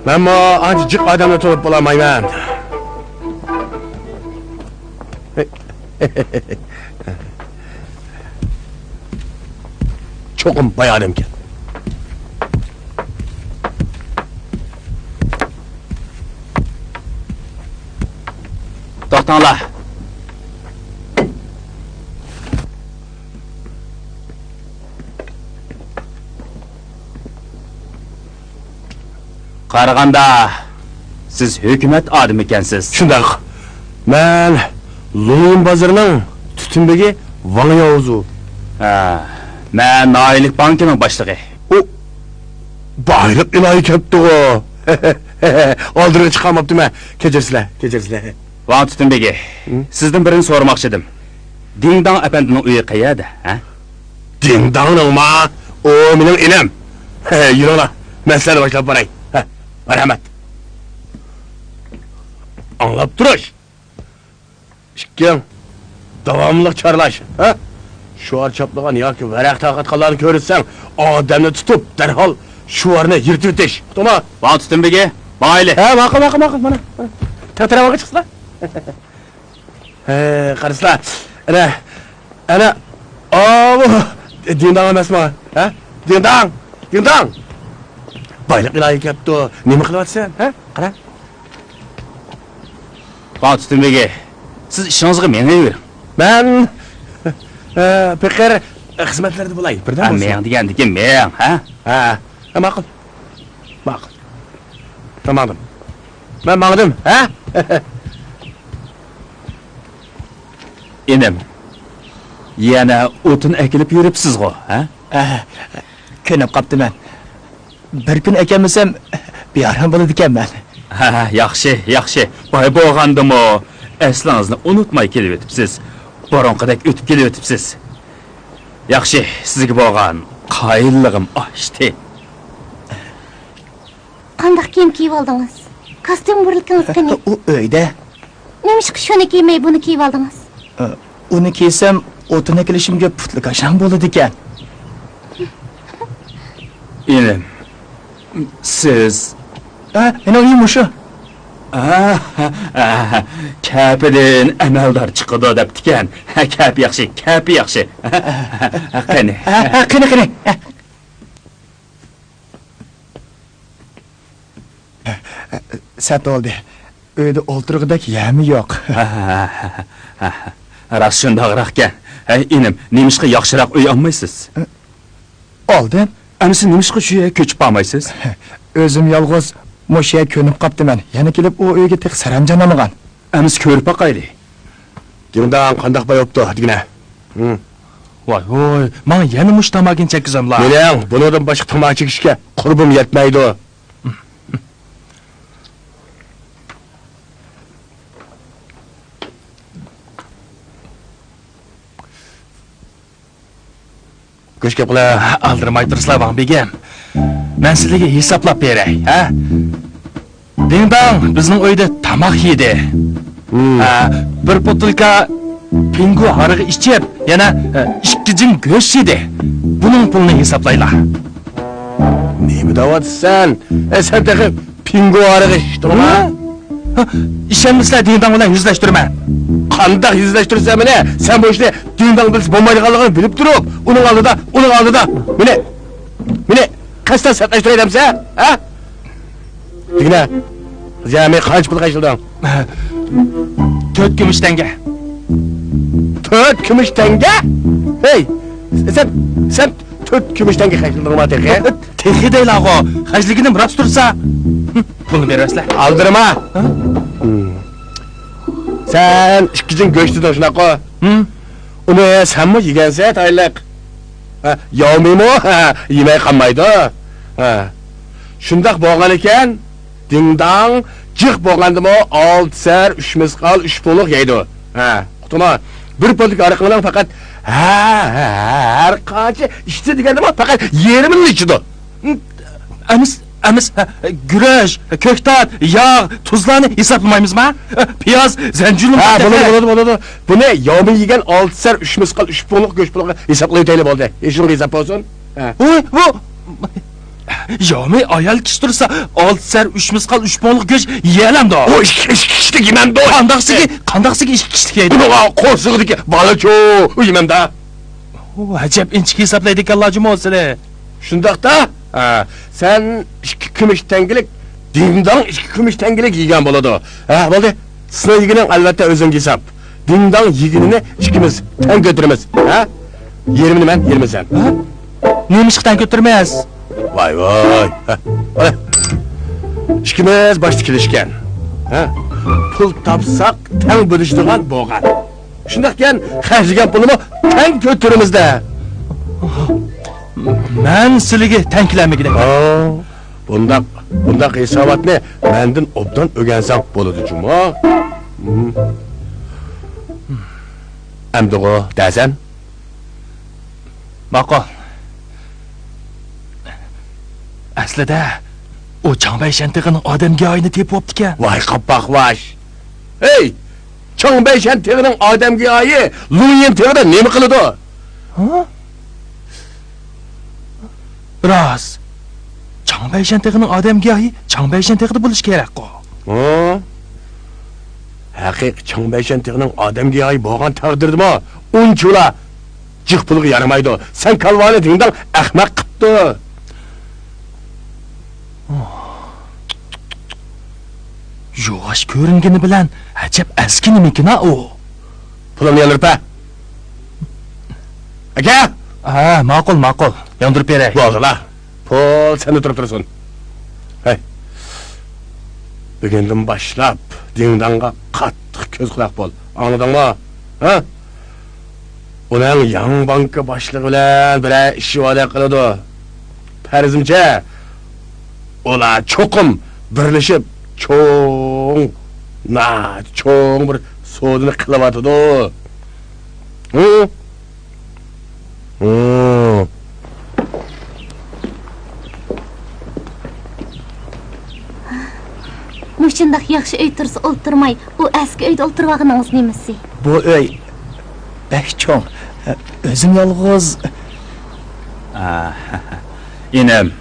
مەنمۇ ئانچە جىق ئادەمنى تونۇپ بولالمايمەن. چوقۇم باي ئادەمكەن. توختاڭلار. قارىغاندا، سىز ھۆكۈمەت ئادىمى ئىكەنسىز. شۇنداق. مەن لۇلۇيىن بازىرىنىڭ تۈتۈن بېگى ۋاڭ ياۋزۇ. ھە، مەن ناھىيەلىك بانكىنىڭ باشلىقى. ئۇ، بايلىق ئىلاھى كەپتىغۇ. ئالدىرىغا چىقالماپتىمەن. كەچۈرسىلەر، كەچۈرسىلەر. ۋاڭ تۈتۈن بېگى، ھە؟ سىزدىن بىرنى سورىماقچىدىم. دىڭداڭ ئەپەندىنىڭ ئۆيى قەيەردە، ھە؟ دىڭداڭنىڭما؟ ئۇ مېنىڭ ئىنىم. يۈرۈڭلار، مەن سىلەرنى باشلاپ باراي. ھە، مەرھەمەت. ئاڭلاپ تۇرۇش. ئىككىڭ، داۋاملىق چارلاش، ھە؟ شوئار چاپلىغان ياكى ۋەرەق تارقاتقانلارنى كۆرسەڭ، ئادەمنى تۇتۇپ، دەرھال شوئارنى يىرتىۋېتىش. ئۇقتۇڭما؟ ۋاڭ تۈتۈن بېگى، ماڭايلى. ھە، ماقۇل، ماقۇل، ماقۇل. مانا، مانا. تەختىراۋانغا چىقسىلا. ھە، قارىسىلا. ئەنە، ئەنە، ئاۋۇ، دىڭداڭ ئەمەسمۇ؟ ھە؟ دىڭداڭ! دىڭداڭ! بايلىق ئىلاھى كەپتۇ. نېمە قىلىۋاتىسەن؟ ھە؟ قارا. ۋاڭ تۈتۈن بېگى، سىز ئىشىڭىزغا مېڭىۋېرىڭ. مەن، ئە، پېقىر خىزمەتلەردە بولاي. بىردەم ھە، بولسۇن. مېڭ دېگەندىكىن مېڭ، ھە؟ ھە، ھە، ماقۇل. ماقۇل. مەن ماڭدىم. مەن ماڭدىم، ھە؟ ئىنىم، يەنە ئوتۇن ئەكېلىپ يۈرۈپسىزغۇ، ھە؟ ھە، كۆنۈپ قاپتىمەن. بىر كۈن ئەكەلمىسەم، بىئارام بولىدىكەنمەن. ھە، ياخشى، ياخشى. باي بولغاندىمۇ ئەسلىڭىزنى ئۇنتۇماي كېلىۋېتىپسىز. بۇرۇنقىدەك ئۆتۈپ كېلىۋېتىپسىز. ياخشى، سىزگە بولغان قايىللىقىم ئاشتى. قانداق كىيىم كىيىۋالدىڭىز؟ كاستيۇم بۇرۇلكىڭىز قېنى؟ ئۇ ئۆيدە. نېمىشقا شۇنى كىيمەي بۇنى كىيىۋالدىڭىز؟ ئۇنى كىيسەم، ئوتۇن ئەكېلىشىمگە پۇتلىكاشاڭ بولىدىكەن. ئىنىم، سىز. ھە، مېنىڭ ئۆيۈم مۇشۇ. ھە، ھە، ھە، كەپىدىن ئەمەلدار چىقىدۇ دەپتىكەن. ھە، كەپى ياخشى، كەپى ياخشى. ھە، ھە، قېنى. ھە، ھە، قېنى، قېنى. ھە. سەت بولدى. ئۆيدە ئولتۇرغۇدەك يەرمۇ يوق. ھە، ھە، ھە، ھە، ھە. راست شۇنداقراقكەن. ھەي، ئىنىم، نېمىشقا ياخشىراق ئۆي ئالمايسىز؟ ھە؟ ئالدىن. ئەمىسە نېمىشقا شۇ يەرگە كۆچۈپ بارمايسىز؟ ئۆزۈم يالغۇز مۇشۇ يەرگە كۆنۈپ قاپتىمەن. يەنە كېلىپ ئۇ ئۆيگە تېخى سەرەمجانلىمىغان. ئەمىسە كۆرۈپ باقايلى. دىڭداڭ قانداق باياپتۇ دېگىنە. ھىم. ۋاي ۋاي، ماڭا يەنە مۇشۇ تاماكىنى چەككۈزەملا. مېنىڭ بۇنىڭدىن باشقا تاماكا چېكىشكە قۇربۇم يەتمەيدۇ. گۆش كەپ قىلە. ئالدىرىماي تۇرسىلا، ۋاڭ بېگىم. مەن سىلىگە ھېسابلاپ بېرەي، ھە؟ دىڭداڭ بىزنىڭ ئۆيدە تاماق يېدى. ھە، بىر بوتۇلكا پىڭگۇ ھارىقى ئىچىپ، يەنە، ئە، ئىككى جىڭ گۆش يېدى. بۇنىڭ پۇلىنى ھېسابلايلا. نېمە دەۋاتىسەن؟ ئە، سەن تېخى پىڭگۇ ھارىقى ئىچتىڭما؟ ھە؟ ھە، ئىشەنمىسىلەر دىڭداڭ بىلەن يۈزلەشتۈرىمەن. قانداق يۈزلەشتۈرىسەن مېنى؟ سەن بۇ ئىشنى دىڭداڭ بىلسە بولمايدىغانلىقىنى بىلىپ تۇرۇپ، ئۇنىڭ ئالدىدا، ئۇنىڭ ئالدىدا. مېنى، مېنى قەستەن سەتلەشتۈرەي دەمسە؟ ھە؟ دېگىنە، جەمئىي قانچە پۇل خەجلىدىڭ؟ تۆت كۈمۈش تەڭگە. تۆت كۈمۈش تەڭگە؟ ھەي، سەن، سەن تۆت كۈمۈش تەڭگە خەجلىدىڭما تېخى؟ تېخى دەيلاغۇ، خەجلىگىنىم راست تۇرسا. پۇلنى بېرىۋەرسىلە. ئالدىرىما. ھە؟ سەن ئىككى جىڭ گۆش دېدىڭ، شۇنداققۇ؟ ھىم. ئۇنى سەنمۇ يېگەنسەن تايىنلىق. ھە، ياۋمىمۇ، ھە، يېمەي قالمايدۇ. ھە. شۇنداق بولغانىكەن، دىڭداڭ جىق بولغاندىمۇ ئالتە سەر ئۈچ مىسقال ئۈچ پۇڭلۇق يەيدۇ. ھە، ئۇقتۇڭما؟ بىر پوتىلكا ھارىقىنىڭ پەقەت، ھە، ھە، ھە، ھەر قانچە ئىچسە دېگەندىمۇ پەقەت يېرىمىنى ئىچىدۇ. ئەمىس، ئەمىس، ھە، گۈرۈچ، كۆكتات، ياغ، تۇزلارنى ھېسابلىمايمىزما؟ پىياز، زەنجىۋىلمۇ ھە، بولىدۇ، بولىدۇ، بولىدۇ. بۇنى ياۋمىن يېگەن ئالتە سەر ئۈچ مىسقال ئۈچ پۇڭلۇق گۆش پۇلىغا ھېسابلىۋېتەيلى بولدى. ئېشىڭغا ھېساب بولسۇن. ھە. ۋوي، ۋۇ. ياۋمىن ئايال كىشى تۇرسا، ئالتە سەر ئۈچ مىسقال ئۈچ پۇڭلۇق گۆش يېيەلەمدۇ؟ ئۇ ئىككى، ئىككى كىشىلىك يېمەمدۇ؟ قانداقسىكى، قانداقسىكى ئىككى كىشىلىك يەيدۇ؟ بۇنىڭغا قورسىقىدىكى بالىچۇ، ئۇ يېمەمدە. ئۇ، ئەجەب ئىنچىكە ھېسابلايدىكەنلا جۇمۇ سىلى. شۇنداقتا، ھە، سەن ئىككى كۈمۈش تەڭگىلىك، دىڭداڭ ئىككى كۈمۈش تەڭگىلىك يېگەن بولىدۇ. ھە، بولدى. سېنىڭ يېگىنىڭ ئەلۋەتتە ئۆزۈڭگە ھېساب. دىڭداڭ يېگىنىنى ئىككىمىز تەڭ كۆتۈرىمىز. ھە؟ يېرىمىنى مەن، يېرىمىنى سەن. ھە؟ نېمىشقا تەڭ كۆتۈرىمىز؟ ۋاي، ۋاي. ھە، ۋاي. ئىككىمىز باشتا كېلىشكەن. ھە؟ پۇل تاپساق تەڭ بۆلۈشىدىغان بولغان. شۇنداقكەن، خەجلىگەن پۇلىمۇ تەڭ كۆتۈرىمىز-دە. مەن سىلىگە تەڭ كېلەلمىگۈدەك. ئا، بۇنداق، بۇنداق ھېساباتنى مەندىن ئوبدان ئۆگەنسەڭ بولىدۇ جۇمۇ. ھىم. ئەمدىغۇ دەسەن؟ ماقۇل. ئەسلىدە، ئۇ چاڭبەيشەن تېغىنىڭ ئادەمگەھايىنى تېپىۋاپتىكەن. ۋاي قاپاقلاش! ھەي! چاڭبەيشەن تېغىنىڭ ئادەمگەھايى لۇڭيىن تېغىدا نېمە قىلىدۇ؟ ھە؟ راست. چاڭبەيشەن تېغىنىڭ ئادەمگەھايى چاڭبەيشەن تېغىدا بولۇشى كېرەكقۇ. ھە؟ ھەقىقىي چاڭبەيشەن تېغىنىڭ ئادەمگەھايى بولغان تەقدىردىمۇ ئۇنچىۋالا جىق پۇلغا يارىمايدۇ. سەن كالۋانى دىڭداڭ ئەخمەق قىپتۇ. يۇۋاش كۆرۈنگىنى بىلەن ئەجەب ئەسكى نېمىكىنا ئۇ؟ پۇلۇمنى ياندۇرۇپ بەر. ئاكا! ھە، ماقۇل، ماقۇل. ياندۇرۇپ بېرەي. بولدىلا. پۇل سەندە تۇرۇپ تۇرسۇن. ھەي. بۈگۈندىن باشلاپ دىڭداڭغا قاتتىق كۆز قۇلاق بول. ئاڭلىدىڭمۇ؟ ھە؟ ئۇنىڭ ياڭ بانكا باشلىقى بىلەن بىرەر ئىشى باردەك قىلىدۇ. پەرىزىمچە، ئۇلار چوقۇم بىرلىشىپ چوڭ، ناھايىتى چوڭ بىر سودىنى قىلىۋاتىدۇ. ھە؟ ھە. مۇشۇنداق ياخشى ئۆي تۇرسا ئولتۇرماي، ئۇ ئەسكى ئۆيدە ئولتۇرۇۋالغىنىڭىز نېمىسى؟ بۇ ئۆي بەك چوڭ. ئۆزۈم يالغۇز. ئىنىم،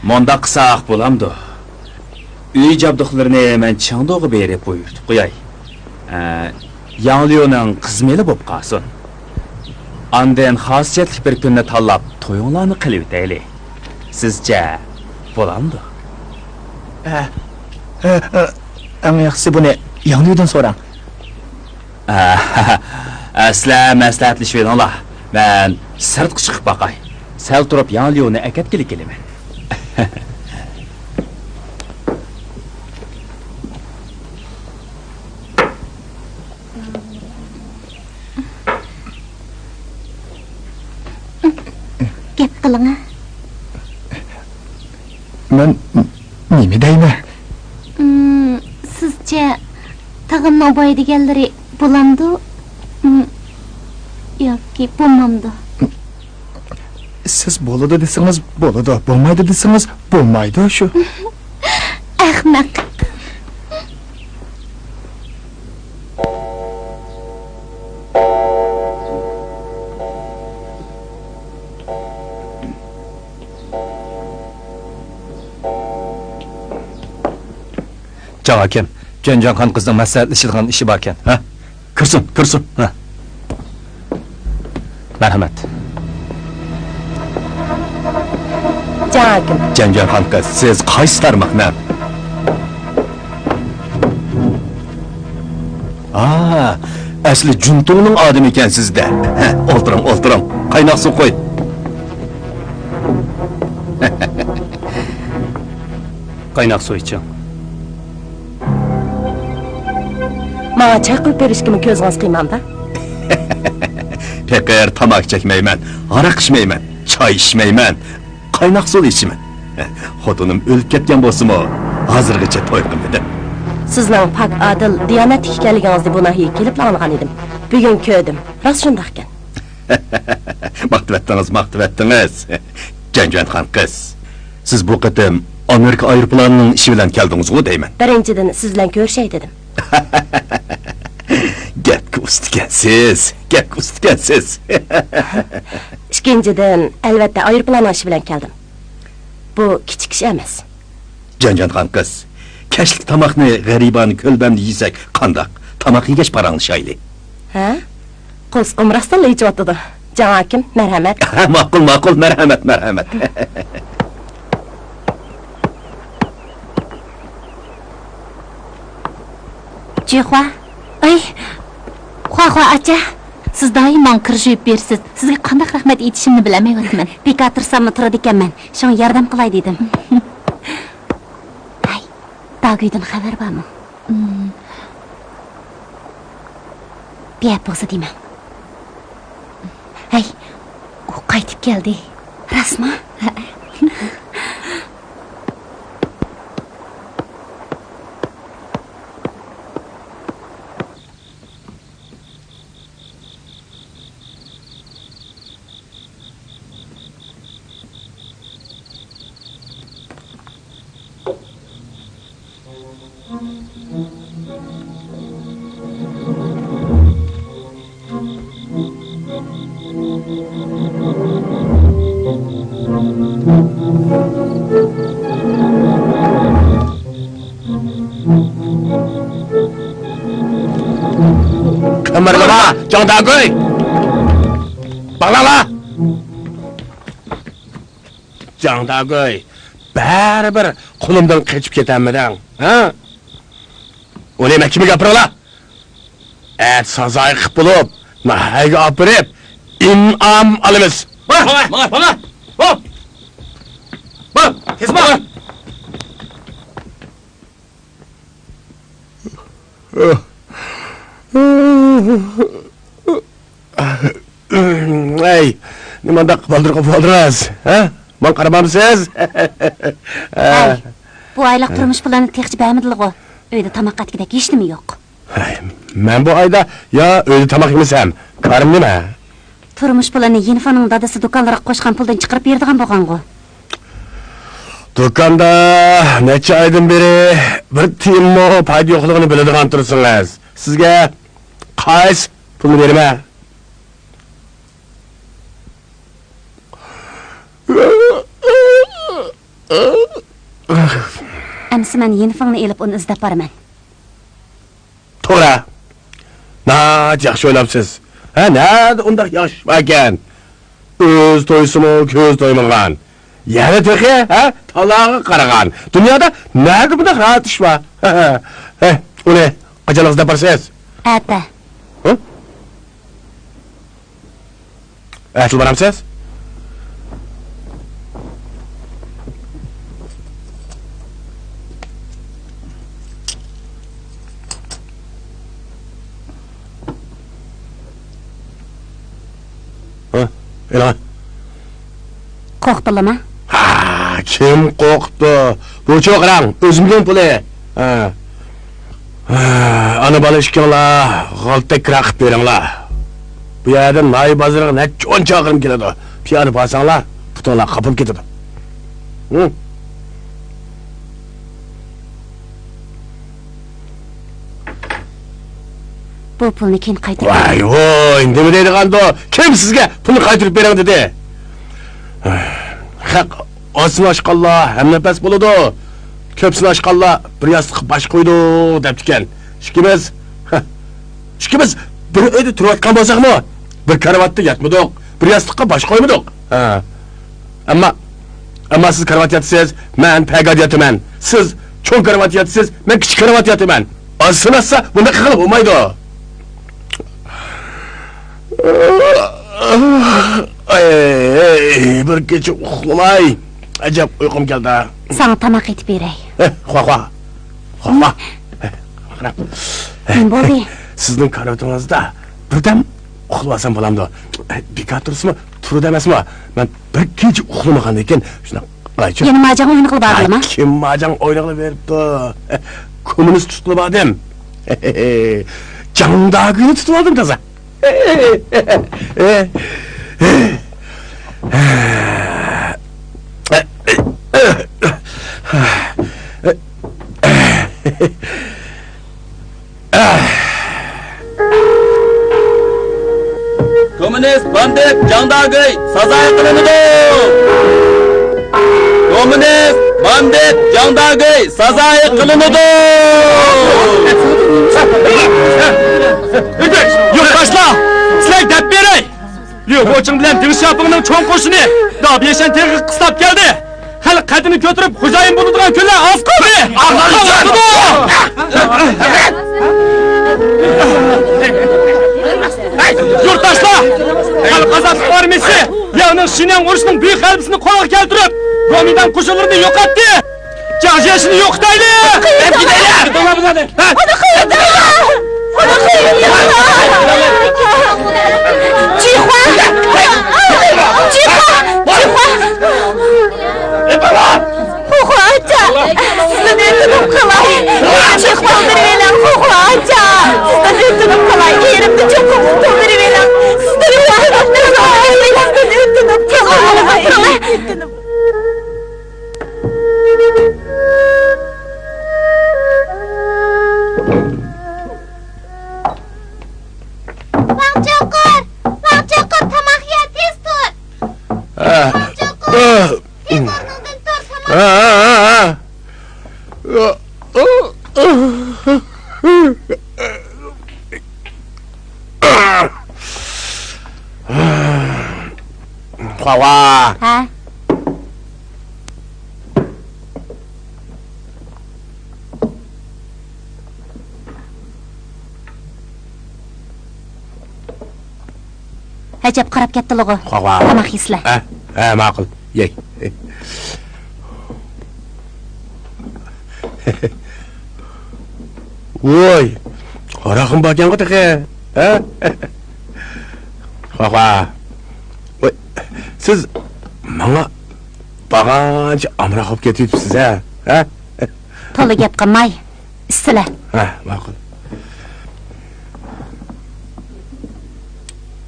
مۇنداق قىلساق بولامدۇ؟ ئۆي جابدۇقلىرىنى مەن چېڭدۇغا بېرىپ بۇيرۇتۇپ قوياي. ئە، ياڭ ليۇنىڭ قىز مېلى بولۇپ قالسۇن. ئاندىن خاسىيەتلىك بىر كۈننى تاللاپ تويۇڭلارنى قىلىۋېتەيلى. سىزچە بولامدۇ؟ ئە، ئە، ئە، ئەڭ ياخشىسى بۇنى ياڭ ليۇدىن سوراڭ. ئە، سىلەر مەسلىھەتلىشىۋېلىڭلار. مەن سىرتقا چىقىپ باقاي. سەل تۇرۇپ ياڭ ليۇنى ئەكەتكىلى كېلىمەن. گەپ قىلىڭە. مەن نېمە دەيمەن؟ ئىم، سىزچە تاغامنىڭ بۇ دېگەنلىرى بولامدۇ؟ ئىم، ياكى بولمامدۇ؟ سىز بولىدۇ دېسىڭىز بولىدۇ، بولمايدۇ دېسىڭىز بولمايدۇ شۇ. ئەخمەق. جاڭ ھاكىم، جۈەنجۈەن خان قىزنىڭ مەسلىھەتلىشىدىغان ئىشى باركەن، ھە؟ كىرسۇن، كىرسۇن. ھە. مەرھەمەت. جاڭ ھاكىم. جۈەنجۈەن خان قىز، سىز قايسى تارماقنىڭ؟ ئا، ئەسلى جۇنتۇڭنىڭ ئادىمى ئىكەنسىز-دە. ھە، ئولتۇرۇڭ، ئولتۇرۇڭ. قايناق سۇ قوي. قايناق سۇ ئىچىڭ. ماڭا چاي قۇيۇپ بېرىشكىمۇ كۆزىڭىز قىيمامدا؟ پېقىر، تاماكا چەكمەيمەن، ھاراق ئىچمەيمەن، چاي ئىچمەيمەن، قايناق سۇلا ئىچىمەن. خوتۇنۇم ئۆلۈپ كەتكەن بولسىمۇ، ھازىرغىچە توي قىلمىدىم. سىزنىڭ پاك، ئادىل، دىيانەتلىك ئىكەنلىكىڭىزنى بۇ ناھىيەگە كېلىپلا ئاڭلىغان ئىدىم. بۈگۈن كۆردۈم. راست شۇنداقكەن. ماختىۋەتتىڭىز، ماختىۋەتتىڭىز. جەنجۈەنخان قىز، سىز بۇ قېتىم ئامېرىكا ئايروپىلانىنىڭ ئىشى بىلەن كەلدىڭىزغۇ دەيمەن. بىرىنچىدىن، سىز بىلەن كۆرۈشەي دېدىم. گەپكە ئۇستىكەنسىز، گەپكە ئۇستىكەنسىز. ئىككىنچىدىن، ئەلۋەتتە، ئايروپىلاننىڭ ئىشى بىلەن كەلدىم. بۇ كىچىك ئىش ئەمەس. جەنجەنخان قىز، كەچلىك تاماقنى غەرىبانە كۆلبەمدە يېسەك قانداق؟ تاماق يېگەچ پاراڭلىشايلى. ھە؟ قورسىقىم راستتىنلا ئېچىۋاتىدۇ. جاڭ ھاكىم، مەرھەمەت. ماقۇل، ماقۇل، مەرھەمەت، مەرھەمەت. جۈخۇا. ئەي، خۇا خۇا ئاچا. سىز دائىم ماڭا كىر يۇيۇپ بېرىسىز. سىزگە قانداق رەھمەت ئېيتىشىمنى بىلەلمەيۋاتىمەن. بىكار تۇرساممۇ تۇرىدىكەنمەن. شۇڭا ياردەم قىلاي دېدىم. ھەي، داگۈيدىن خەۋەر بارمۇ؟ بىيەپ بولسا دېمەڭ. ھەي، ئۇ قايتىپ كەلدى. راستمۇ؟ ھەئە. قىمىرلىما، جاڭ داگۈي! باغلاڭلار! جاڭ داگۈي، بەرىبىر قولۇمدىن قېچىپ كېتەلمىدىڭ، ھە؟ ئۇنى مەھكىمىگە ئاپىرىڭلار! ئەتە سازايى قىپ بولۇپ، ناھىيەگە ئاپىرىپ، ئىنئام ئالىمىز. بار، بار، بار، بار. ھوپ! بار، تېز بار. ئەي، نېمانداق بالدۇر قوپۇۋالدىڭىز، ھە؟ ماڭا قارىمامسىز؟ ھەي، بۇ ئايلىق تۇرمۇش پۇلىنى تېخىچە بەرمىدىلىغۇ؟ ئۆيدە تاماق ئەتكۈدەك ھېچنېمە يوق. ھەي، مەن بۇ ئايدا يا ئۆيدە تاماق يېمىسەم، كارىم نېمە؟ تۇرمۇش پۇلىنى يىنفېڭنىڭ دادىسى دۇكانلىرىغا قوشقان پۇلدىن چىقىرىپ بېرىدىغان بولغانغۇ؟ دۇكاندا نەچچە ئايدىن بېرى بىر تىيىنمۇ پايدا يوقلۇقىنى بىلىدىغان تۇرسىڭىز، سىزگە قايسى پۇلنى بېرىمەن؟ ئەمىسە مەن يىنفېڭنى ئېلىپ ئۇنى ئىزدەپ بارىمەن. توغرا. ناھايىتى ياخشى ئويلاپسىز. ھە، نەدە ئۇنداق ياخشى ئىش باركەن؟ ئۆزى تويسىمۇ، كۆزى تويمىغان. يەنە تېخى، ھە، تالاغا قارىغان. دۇنيادا نەدە بۇنداق راھەت ئىش بار؟ ھە، ئۇنى قاچان ئىزدەپ بارىسىز؟ ئەتە. ھە؟ ئەتىلا بارامسىز؟ قورقتۇڭلارمۇ؟ ھا، كىم قورقۇپتۇ؟ بۇچۇ قاراڭ، ئۆزۈمنىڭ پۇلى. ھا. ھا، ئانا بالا ئىككىڭلار غالتەك كىرا قىلىپ بېرىڭلار. بۇ يەردىن ناھىيە بازىرىغا نەچچە ئون چاقىرىم كېلىدۇ. پىيادە بارساڭلار، پۇتۇڭلار قاپىلىپ كېتىدۇ. ھە؟ بۇ پۇلنى كېيىن قايتۇرۇپ بېرىڭ. ۋاي، ۋوي، نېمە دەيدىغاندۇ؟ كىم سىزگە پۇلنى قايتۇرۇپ بېرىڭ دېدى؟ خەق ئازسىنى ئاچقانلار ھەمنەپەس بولىدۇ، كۆپسىنى ئاچقانلار بىر ياستۇققا باش قويىدۇ دەپتىكەن. ئىككىمىز، ئىككىمىز بىر ئۆيدە تۇرۇۋاتقان بولساقمۇ، بىر كارىۋاتتا ياتمىدۇق، بىر ياستۇققا باش قويمىدۇق. ھە. ئەمما، ئەمما سىز كارىۋات ياتىسىز، مەن پەگاد ياتىمەن. سىز چوڭ كارىۋات ياتىسىز، مەن كىچىك كارىۋات ياتىمەن. ئاز سىناشسا، بۇنداق قىلغىلى بولمايدۇ. ئاي، بىر كېچە ئۇخلىماي. ئەجەب ئۇيقۇم كەلدى. ساڭا تاماق ئېتىپ بېرەي. ھە، خوا، خوا. خوا، خوا. قاراڭ. نېمە بولدى؟ سىزنىڭ كارىۋىتىڭىزدا بىردەم ئۇخلىۋالسام بولامدۇ؟ بىكار تۇرسىمۇ، تۇرىدۇ ئەمەسمۇ؟ مەن بىر كېچە ئۇخلىمىغاندىن كېيىن شۇنداق قىلايچۇ. يەنە ماجاڭ ئوينىغىلى باردىلىما؟ ھە، كىم ماجاڭ ئوينىغىلى بېرىپتۇ؟ كوممۇنىست تۇتقىلى باردىم. جاڭداگۈنى تۇتۇۋالدىم تازا. كوممۇنىست باندىت جاڭداگۈي سازا قىلىنىدۇ! كوممۇنىست باندىت جاڭداگۈي سازا قىلىنىدۇ! يۇرتداشلار، سىلەرگە دەپ بېرەي! ليۇ بوچىڭ بىلەن دېڭ شياپىڭنىڭ چوڭ قوشۇنى دابيېشەن تېغىغا قىستاپ كەلدى. خەلق قەددىنى كۆتۈرۈپ، خوجايىن بولىدىغان كۈنلەر ئاز قالدى. ئاز قالدى. يۇرتداشلار، خەلق ئازادلىق ئارمىيىسى لياۋنىڭ شىنياڭ ئۇرۇشىنىڭ بۈيۈك غەلىبىسىنى قولغا كەلتۈرۈپ، گومىنداڭ قوشۇنلىرىنى يوقاتتى. جياڭ جيېشىنى يوقىتايلى! قىينىڭلار! ئۇنى قىينىڭلار! ئۇنى قىينىڭلار! جىخۇا! جىخۇا! جىخۇا! خوخۇ ئاچا! سىزدىن ئۆتۈنۈپ قالاي! جىخۇا بېرىۋېلىڭ، خوخۇ ئاچا! سىزدىن ئۆتۈنۈپ قالاي! ئېرىمنى چوقۇم قۇتۇلدۇرۇۋېلىڭ! سىزدىن ئۆتۈنۈپ قالاي! سىزدىن ئۆتۈنۈپ قالاي! ۋاڭ چوقۇر! ۋاڭ چوقۇر، تاماق يە، تېز تۇر! ۋاڭ چوقۇر! تېز ئورنۇڭدىن تۇر، تاماق يە! خۇاخۇا! ھە؟ ئەجەب قاراپ كەتتىلىغۇ. خۇاخۇا. تاماق يېسىلە. ھە، ھە، ماقۇل. يەي. ۋوي، ھاراقمۇ باركەنغۇ تېخى، ھە؟ خۇاخۇا. ۋوي، سىز ماڭا بارغانچە ئامراق بولۇپ كېتىۋېتىپسىز، ھە؟ ھە؟ تولا گەپ قىلماي، ئىچسىلە. ھە، ماقۇل.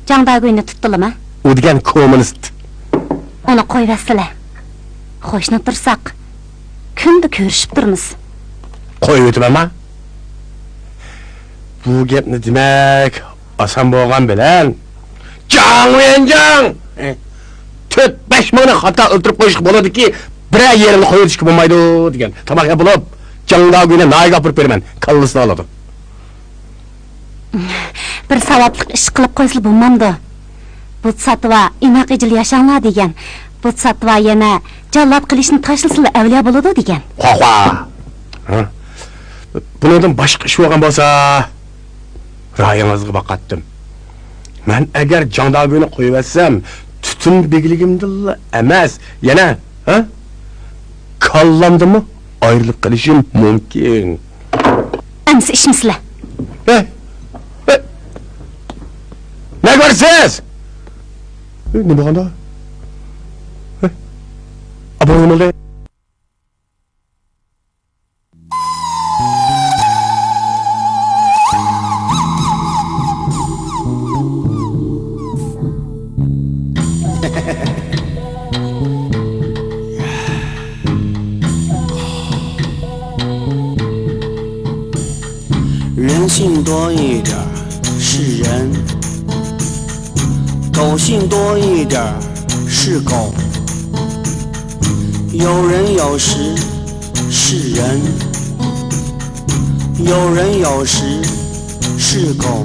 جاڭ داگۈينى تۇتتىلىما؟ ئۇ دېگەن كوممۇنىست. ئۇنى قويۇۋەتسىلە. قوشنا تۇرساق، كۈندە كۆرۈشۈپ تۇرىمىز. قويۇۋېتىمەنما؟ بۇ گەپنى دېمەك ئاسان بولغان بىلەن، جاڭ ۋېنجاڭ تۆت-بەش مىڭنى خاتا ئۆلتۈرۈپ قويۇشقا بولىدۇكى، بىرەر يېرىنى قويۇۋېتىشكە بولمايدۇ دېگەن. تاماق يەپ بولۇپ، جاڭ داگۈينى ناھىيەگە ئاپىرىپ بېرىمەن، كاللىسىنى ئالىدۇ. بىر ساۋابلىق ئىش قىلىپ قويسىلا بولمامدۇ؟ بۇت ساتىۋا، ئىناق ئىجىل ياشاڭلار دېگەن. بۇت ساتىۋا يەنە جاللات قىلىشنى تاشلىسىلا ئەۋلىيا بولىدۇ دېگەن. خۇاخۇا. ھە؟ بۇنىڭدىن باشقا ئىش بولغان بولسا، رايىڭىزغا باقاتتىم. مەن ئەگەر جاڭ داگۈينى قويۇۋەتسەم، تۈتۈن بىگلىكىمدىنلا ئەمەس، يەنە، ھە؟ كاللامدىنمۇ ئايرىلىپ قېلىشىم مۇمكىن. ئەمسە ئىچمىسىلە. ھە؟ ھە؟ نەگە بارىسىز؟ ئەي، نېمە بولغاندا؟ ئەي، ئابۇرۇڭ يېمىلدى. 人性多一点儿是人，狗性多一点儿是狗。有人有时是人，有人有时是狗。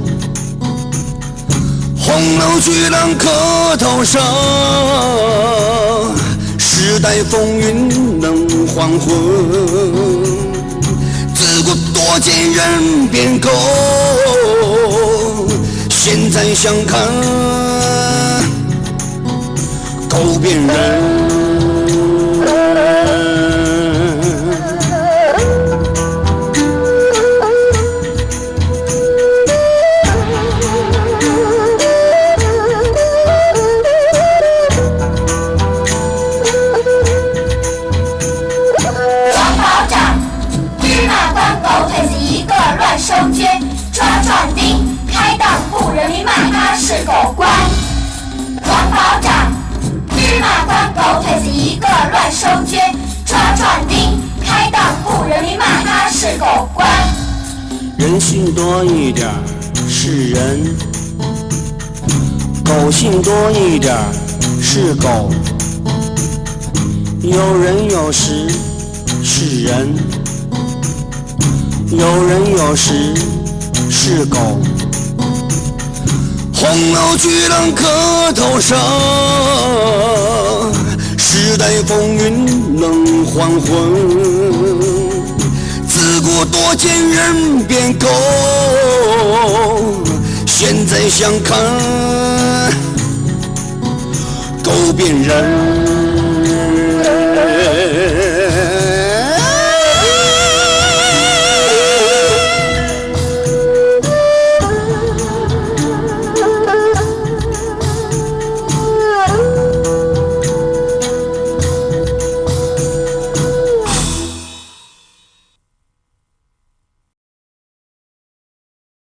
红楼巨浪客头上，时代风云能黄昏。自古多见人变狗，现在想看狗变人。 王保长，芝麻官狗腿子一个乱收捐，抓壮丁，开当铺人民骂他是狗官。王保长，芝麻官狗腿子一个乱收捐，抓壮丁，开当铺人民骂他是狗官。人性多一点儿是人， 狗性多一点儿是狗，有人有时是人，有人有时是狗。红楼巨浪客头上，时代风云冷黄昏。自古多见人变狗，现在想看 狗变人。